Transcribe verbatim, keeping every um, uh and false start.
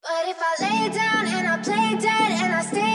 But if I lay down and I play dead and I stay